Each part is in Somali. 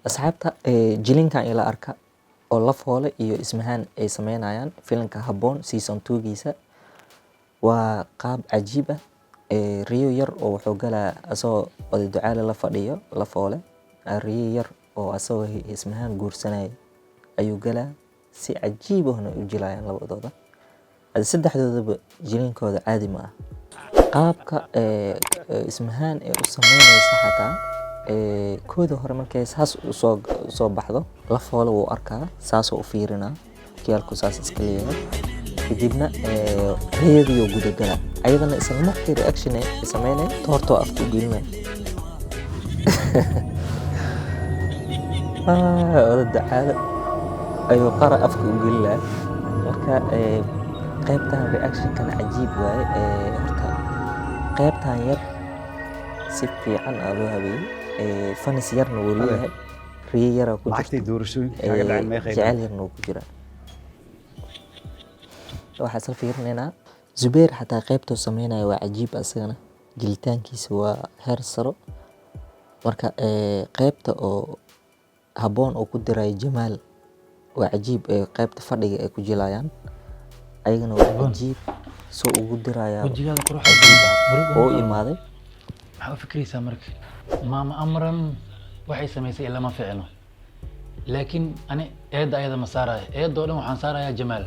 Asxaabta, jilinkan ila arka oo La Foole iyo Ismahaan ay sameynayaan filimka Habboon season 2-giisa waa qaab cajiib ah. Riyo yar oo wuxuu galaa asagoo Oday Ducaale la fadhiyo La Foole. Riyo yar oo asagoo Ismahaan guursanaya ayuu galaa. Si cajiib ahna u jilayaan labadooda. Hadi saddexdoodaba jilinkooda caadi ma ah. Qaabka Ismahaan ay u sameynaysa xataa, kooda hore markay saas usoo baxdo, La Foole wuu arkaa, saasoo u fiirinaa, kiyaalku saas iska leeyahay. Kadibna riyadii gudagalaa, ayadana isla markii reaction ay sameynay, toortoo afka u gelinaya. Oday Ducaale ayuu qara afka u gelinaya. Marka qaybtan reactionkan cajiib waaye. Horta qaybtan yar si fiican aa loo habeeyey. Fanis yarna wuu leeyahay, riyo yaraa ku Lacagtay jirto. doorashooyinka kaaga dhaceen meeqay? Jecel yarna wuu ku jiraa. Waxaa isla fiirinaynaa Zubeer. Xataa qaybtuu sameynaya waa cajiib, asagana jilitaankiisa waa heer saro. Marka qaybta oo Habboon uu ku dirayo Jamaal waa cajiib. Qaybta fadhiga ay ku jilayaan ayagana waa cajiib, soo ugu dirayaa. Wejigaada qurux Cajiib badan. ah Murug oo uma u qabo. imaaday. Maxaa u fikiraysaa marka? Maama Amran waxay samaysay lama ficno, laakiin ani eedda ayada ma saaraya. Eedda oo dhan waxaan saarayaa Jamaal.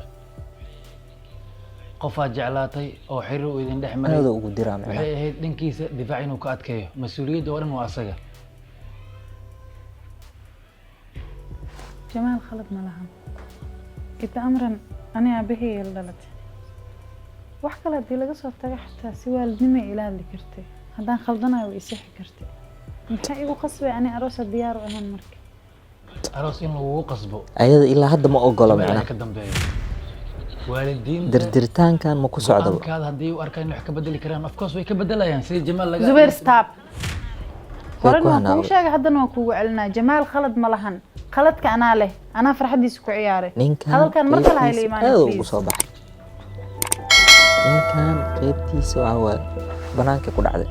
Qofaad jeclaatay oo xiriir uu idin dhex maray, Aada ugu diraa macnaha. waxay ahayd dhankiisa difaac inuu ka adkeeyo. Mas-uuliyadda oo dhan waa asaga. Jamaal khalad ma lahan. Ita Amran ani aabahey la dhalatay. Wax kale haddii laga soo tago, xataa si waalidnimo ila hadli kartay. Haddaan khaldanayo way isixi kartay. Maxaa igu qasbay ani aroosa diyaar u ahayn marka? Aroos in lagugu qasbo Ayada ilaa hadda ma ogola. Jamaal ayaa Macnaha ka dambeeya. Waalidiinta dirdiritaankan ma ku socdaba. Go'aankaada haddii u arkaan in wax ka bedeli karaan, of course way ka bedelayaan, sidii Jamaal laga Zubair, stop. Way Horena ku waan kugu hanaaqday. sheegay, haddana waan kugu celinaa. Jamaal khalad ma lahan. Khaladka anaa leh, anaa farxaddiisa ku ciyaaray. Ninkan Hadalkan mar kale hayla qeybtiisa imaanay, aad ugu please. soo baxay. Ninkan qeybtiisa waxaa waaye banaanka ku dhacday.